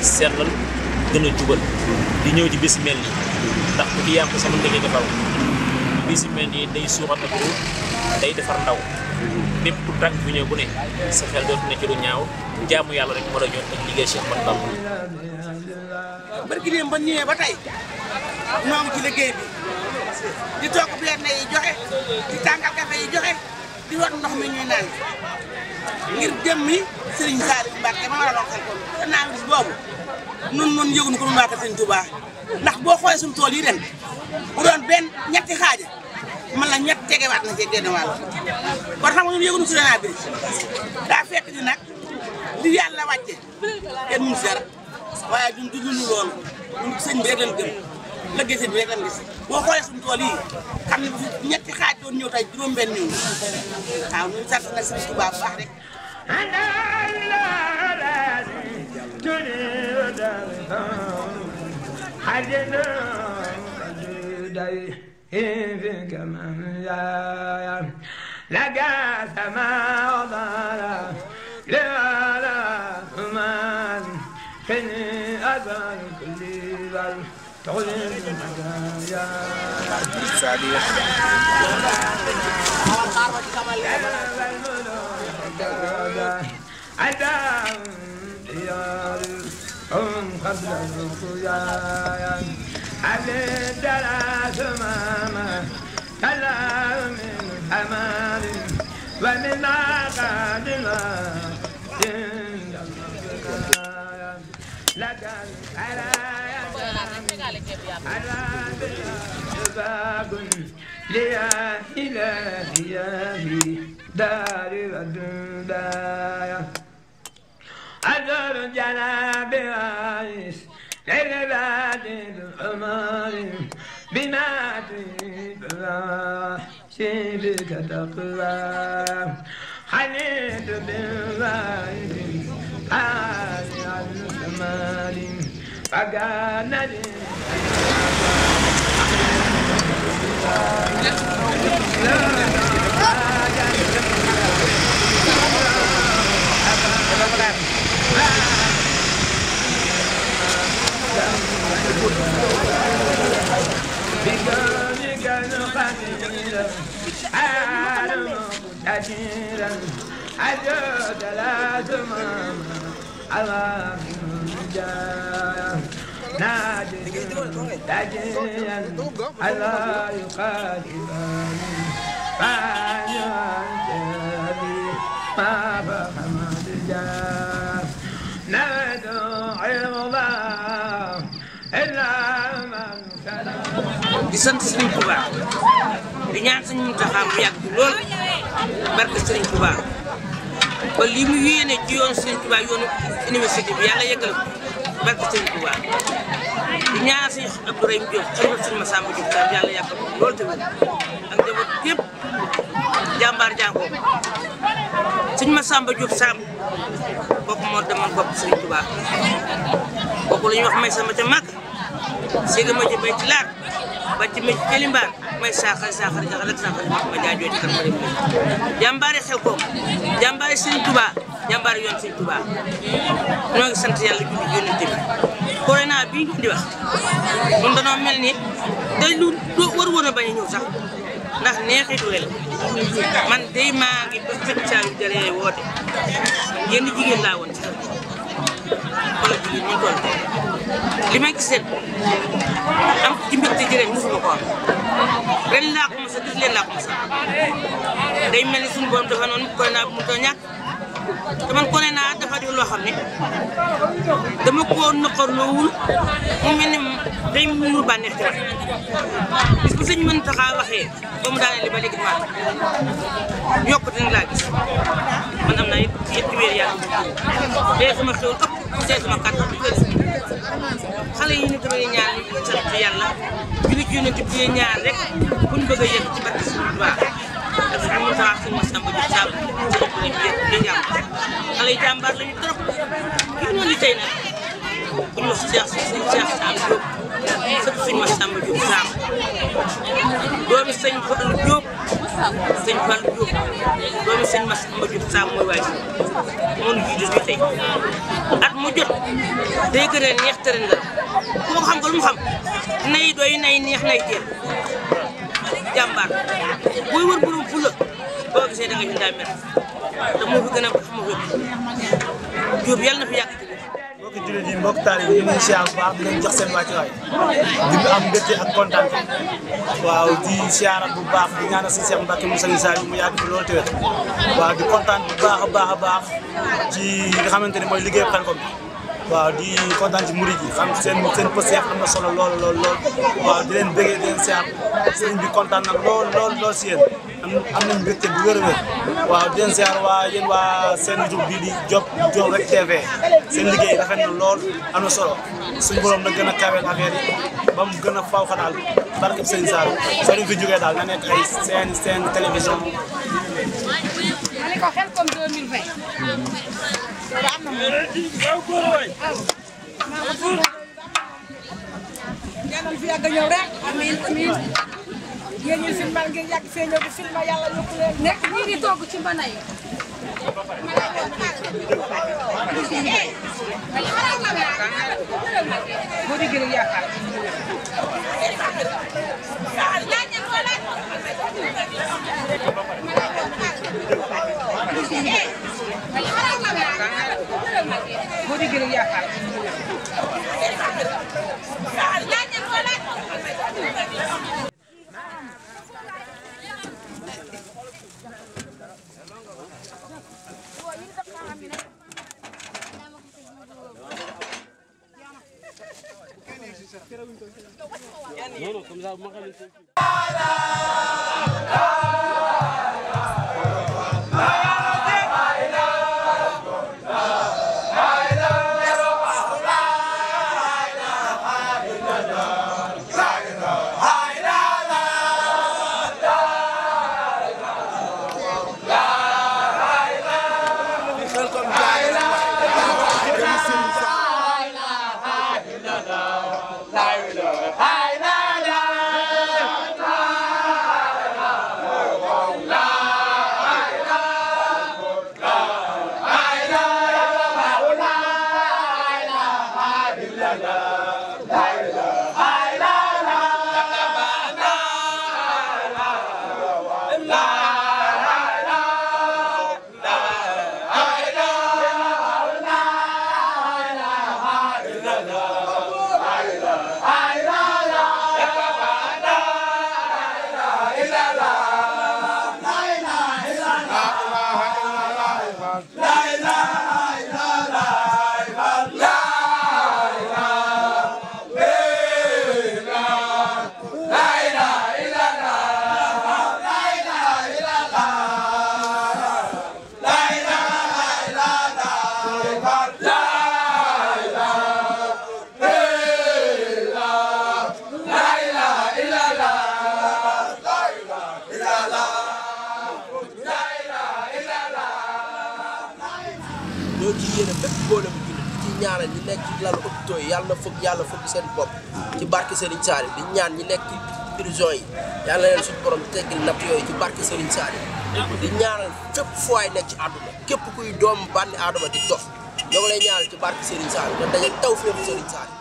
sellal gën a jubal di ñëw ci bis mel nii ndax ku ci yàq sama ndege defal bis mel nii day suuxat ak ruut day defar ndaw bépp ku tànk bu ñëw bu ne sa xel dootu ne ci lu ñaaw jaamu yàlla rek moo la ñor ak liggéey Cheikh Ahmadou Bamba. barki dem ba ñëwee ba tey ñoo ngi ci liggéey bi di toog berne yi joxe di tàngal café yi joxe di wat ndox mi ñuy naan ngir jëmmi Serigne Saliou Mbacké ma war a lonkal ko naa bis boobu nun yëguñu ko nu Mbacké Serigne Touba ndax boo xoolee suñu tool yi ren bu doon benn ñetti xaaja man la ñett tegewaat na ci genn wàll kon xam nga ñun yëguñu Souleymane bi daa fekk ni nag li yàlla wàcce kenn mënu si dara waaye duñ loolu ñun sëñ bi rek lañ gëm lëggee sëñ bi rek lañ gis boo xoolee suñu tool yi xam ne bu ñetti xaaj doon ñëw tey juróom-benn ñëw waaw ñu sant na Serigne Touba bu baax rek. di sant Serigne Touba di ñaan Serigne Mountakha mu yàgg lool barke Serigne Touba ba li mu yéene ci yoonu Serigne Touba yoonu université bi yàlla yeggal ko barke Serigne Touba di ñaan Serigne Abdourahim Diop xalifa Serigne Massamba Diop tam yàlla yàggal ko loolu tamit ak njaboot yëpp jàmbaar jàngoo Serigne Massamba Diop Sam kooku moo demoon bopp Serigne Touba kooku la ñuy wax may sama ca màgg séega ma ci bay ci laar ba ci métti jëli mbaar may saaxal jaxal rek saaxal ma jaajoo ci kër ma dem jàmbaari xew ko jàmbaari Serigne Touba jàmbaari yoon Serigne Touba ñoo ngi sant yàlla julli yónnent bi corona bii di wax ñun dañoo mel ni day lu war woon a bañ a ñëw sax ndax neexitu wel man day maa ngi ba fekk saa yu jëlee woote yenn jigéen laa woon sax wala jigéen ñi toll li may gis am ci mbégte ji ren mosuma ko am ren laa ko mos a gis leen laa ko mos a day mel ni suñu borom dafa noonu corona bi mu doon ñàkk te man corona dafa di loo xam ne dama koo naqarloowul mu mel ni day muur bànneex ci wax bis bu sëñ Mountakha waxee ba mu daaneel li ba léegi dimaat yokkute nag laa gis man am naa yetti weer yàlla dee sama xewul ëpp dee sama kàttan bi kër xale yi ñu tamit ñaan ñu sant yàlla julli ci yonent bi ñaan rek buñ bëgg a yegg ci barke Sëriñ Tuubaa ak suñu Mountakha suñu Massamba Diop Sam ci ëpp lañu yegg di jàmm xale yi jàmbaar lañu trop kii noonu li tey nag bu ñu wax Cheikh Sam Diop sëpp suñu Massamba Diop Sam doomi sëñ Fallou Diop doomu sëñ Massamba Diop Sam mooy waay moo ñu jiite bi tey at mu jot day gën a neex tëral nga ku ko xam nga lu mu xam nay doy nay neex nay teel jàmbaar booy wër borom fulla boo gisee da nga ñu daa mer te moo fi gën a xam nga Diop yàlla na fi yàgg ci mbokki jullit yi mbokk taalibe yi ñu ngi siyaar bu baax di leen jox seen wàccuwaay di am mbégte ak kontaan waaw di siyaara bu baax di ñaanal si Cheikh Mbacke mu Serigne Saliou mu yàgg fi loolu tëwét waaw di kontaan bu baax a baax ci nga xamante ne mooy liggéey Xelcom bi waaw di kontaan ci murid yi xam seen pësteef am na solo lool waaw di leen bëggee di leen siyaar sëriñ bi kontaan nag lool si yéen am nañ mbégte bu wér a wér waaw di leen siyaar yéen waa seen YouTube bii di Diop Rek TV seen liggéey rafet na lool am na solo suñu borom na gën a kaweel affaire yi ba mu gën a faw xa daal barkeb Serigne Saliou soo leen fi jógee daal na nekk ay seen télévision. ma ne ko Xelcom 2020. ñaanal fi yàgg ñëw rek amiin yéen ñi filmal ngeen yàgg fee ñëw di filma yàlla yokku leen nekk ñii di togg ci mbana yi boo di gën a yaakaar boo di gën a yaakaar non, comme ça, vous m'avez ñoo ci yéene bépp mbooloo bu jullit di ci ñaanal ñi nekk ci lalu hôpitaux yi yàlla fëgg seen bopp ci barke Serigne Saliou di ñaan ñi nekk ci prison yi yàlla leen suñu borom teggil natt yooyu ci barke Serigne Saliou di ñaanal fépp fooy nekk ci àdduna képp kuy doomu bànni aadama di dox ñoo ngi lay ñaanal ci barke Serigne Saliou nga daje taw fépp Serigne Saliou